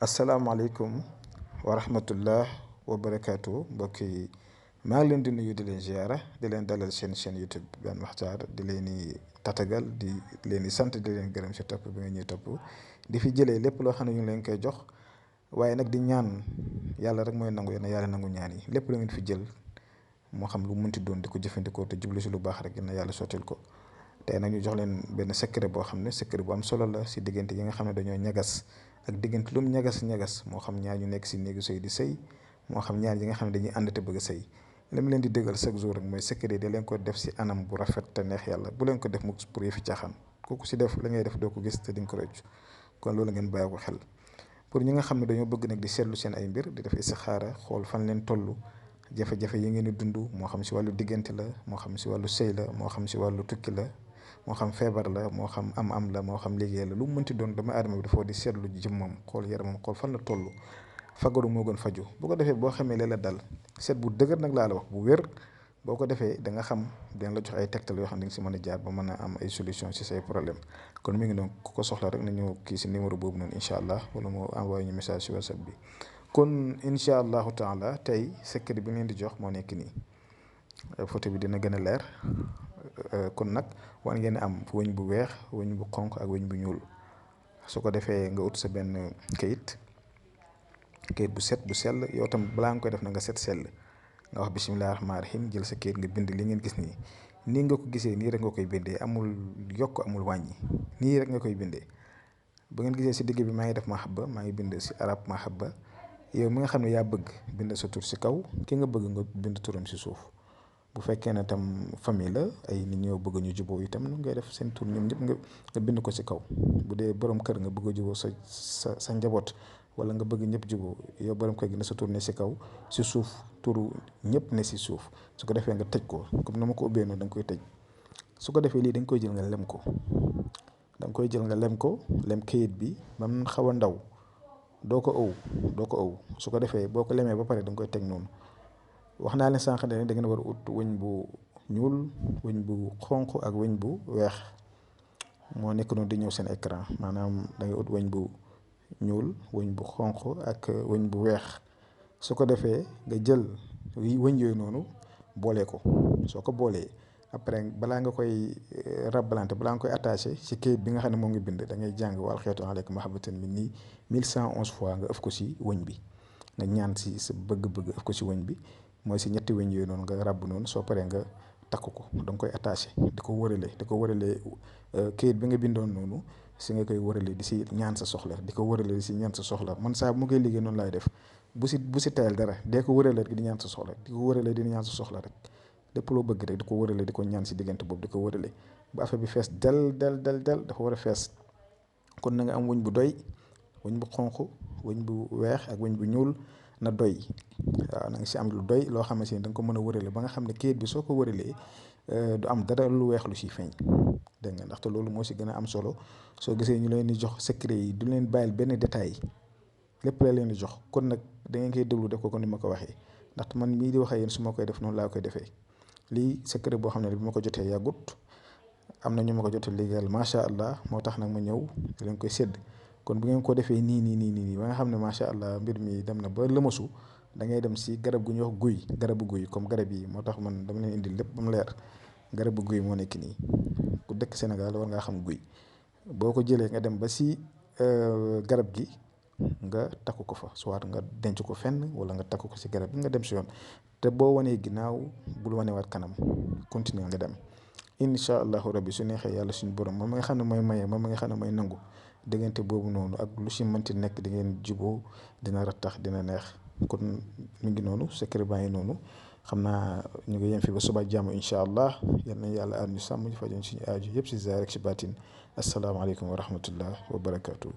asalaamaaleykum wa rahmatullah wa barakaatu mbokk yi maa ngi leen di nuyu di leen ziara di leen dalal seen chaîne YouTube Ben Makhtar di leen di tatagal di leen di sant di leen gërëm si topp bi nga ñuy topp di fi jëlee lépp loo xam ne ñu ngi leen koy jox waaye nag di ñaan yàlla rek mooy nangu yéen yàlla nangu ñaan yi lépp lu ngeen fi jël moo xam lu munti doon di ko jëfandikoo te jublu si lu baax rek yéen yàlla sottil ko. tey nag ñu jox leen benn secret boo xam ne secret bu am solo la si diggante yi nga xam ne dañoo ñagas ak diggante lu mu ñagas moo xam ñaar ñu nekk si néegu sëy di sëy moo xam ñaar yi nga xam ne dañuy ànd te bëgg a sëy li mu leen di dëggal chaque jour rek mooy secret da leen ko def si anam bu rafet te neex yàlla bu leen ko def mu pour yëfi caaxaan kooku si def la ngay def doo ko gis te di nga ko rëccu kon loolu ngeen bàyyi ko xel. pour ñi nga xam ne dañoo bëgg nag di seetlu seen ay mbir di def istixaara xool fan leen toll jafe-jafe yi ngeen di dund moo xam si wàllu diggante la moo xam si wàllu sëy la moo xam si wàllu tukki la moo xam feebar la moo xam am la moo xam liggéey la lu mu mënti doon dama aadama bi dafa di seetlu jëmmam xool yaramam xool fan la toll fagaru moo gën faju bu ko defee boo xamee la dal seet bu dëgër nag laa la wax bu wér boo ko defee da nga xam dina la jox ay tegtal yoo xam ne di nga si mën a jaar ba mën a am ay solution si say problème kon mi ngi noonu ku ko soxla rek nañu kii si numéro boobu noonu incha allah wala moo envoyé ñu message si whatsapp bi kon incha allahu taala tey secret bi leen di jox moo nekk nii photo bi dina gën a leer kon nag war ngeen am wëñ bu weex wëñ bu xonq ak wëñ bu ñuul su ko defee nga ut sa benn kayit bu set bu sell yow tam balaa nga koy def na nga set sell nga wax bisimilah rahmaani rahim jël sa kayit nga bind li ngeen gis nii nga ko gisee nii rek nga koy bindee amul yokk amul wàññi nii rek nga koy bindee ba ngeen gisee si digg bi maa ngi def mahabba maa ngi bind si arab mahabba yow mi nga xam ne yaa bëgg bind sa tur si kaw ki nga bëgg nga bind turam si suuf. bu fekkee ne tam famille la ay nit ñoo bëgg ñu juboo itam nu ngay def seen tur ñoom ñëpp nga bind ko ci kaw bu dee borom kër nga bëgg a juboo sa njaboot wala nga bëgg ñëpp juboo yow borom kër gi ne sa tur ne ci kaw ci suuf turu ñëpp ne ci suuf su ko defee nga tëj ko comme na ma ko ubbee noonu da nga koy tëj su ko defee lii da nga koy jël nga lem ko lem kayit bi ba mu xaw a ndaw doo ko ëw su ko defee boo ko lemee ba pare da nga koy teg noonu. wax naa leen sànq ne da ngeen war a ut wëñ bu ñuul wëñ bu xonq ak wëñ bu weex moo nekk noonu di ñëw seen écran maanaam da ngay ut wëñ bu ñuul wëñ bu xonq ak wëñ bu weex su ko defee nga jël wëñ yooyu noonu boole ko soo ko boolee après balaa nga koy rabalante balaa nga koy attaché ci kayit bi nga xam ne moom nga bind da ngay jàng wal xeetu aleyka mahabbatan min nii 1111 fois nga ëf ko ci wëñ bi nga ñaan ci sa bëgg-bëgg ëf ko ci wëñ bi. mooy si ñetti wëñ yooyu noonu nga ràbb noonu soo paree nga takk ko da nga koy attaché di ko wërale kayit bi nga bindoon noonu si nga koy wërale di si ñaan sa soxla di ko wërale di si ñaan sa soxla man saa bu ma koy liggéey noonu laay def bu si tayal dara dee ko wërale rek di ñaan sa soxla di ko wërale di ñaan sa soxla rek lépp loo bëgg rek di ko wërale di ko ñaan si diggante boobu di ko wërale ba affaire bi fees del dafa war a fees kon na nga am wëñ bu doy wëñ bu xonq wëñ bu weex ak wëñ bu ñuul na doy waaw na nga si am lu doy loo xamante ni da nga ko mën a wërale ba nga xam ne kayit bi soo ko wëralee du am dara lu weex lu siy feeñ dégg nga ndaxte loolu moo si gën a am solo soo gisee ñu leen di jox secret yi du leen bàyyil benn détail lépp la leen di jox kon nag da ngeen koy déglu def ko ni ma ko waxee ndaxte man mii di waxee yéen su ma koy def noonu laa koy defee lii secret boo xam ne bi ma ko jotee yàggut am na ñu ma ko jotee liggéeyal macha allah moo tax nag ma ñëw di leen koy sédd. kon bu ngeen ko defee nii ba nga xam ne macha allah mbir mi dem na ba lëmasu da ngay dem si garab gu ñuy wax garabu guy comme garab yi moo tax man dama leen indi lépp ba mu leer garabu guy moo nekk nii ku dëkk Sénégal war ngaa xam guy boo ko jëlee nga dem ba si garab gi nga takk ko fa soit nga denc ko fenn wala nga takk ko si garab gi nga dem si yoon te boo wanee ginnaaw bul wanewaat kanam continuer nga dem. incha allahu rabbi su neexee yàlla suñu borom moom mi nga xam ne mooy maye moom mi nga xam ne mooy nangu diggante boobu noonu ak lu si mënti nekk di ngeen juboo dina rattax dina neex kon mi ngi noonu secret baa ngi noonu xam naa ñu ngi yem fi ba suba jàmm incha allah yal na yàlla aar ñu sàmm ñu fajoon suñu aaju yëpp si zaahir ak si baatin asalaamaaleykum wa rahmatullah wa barakaatu.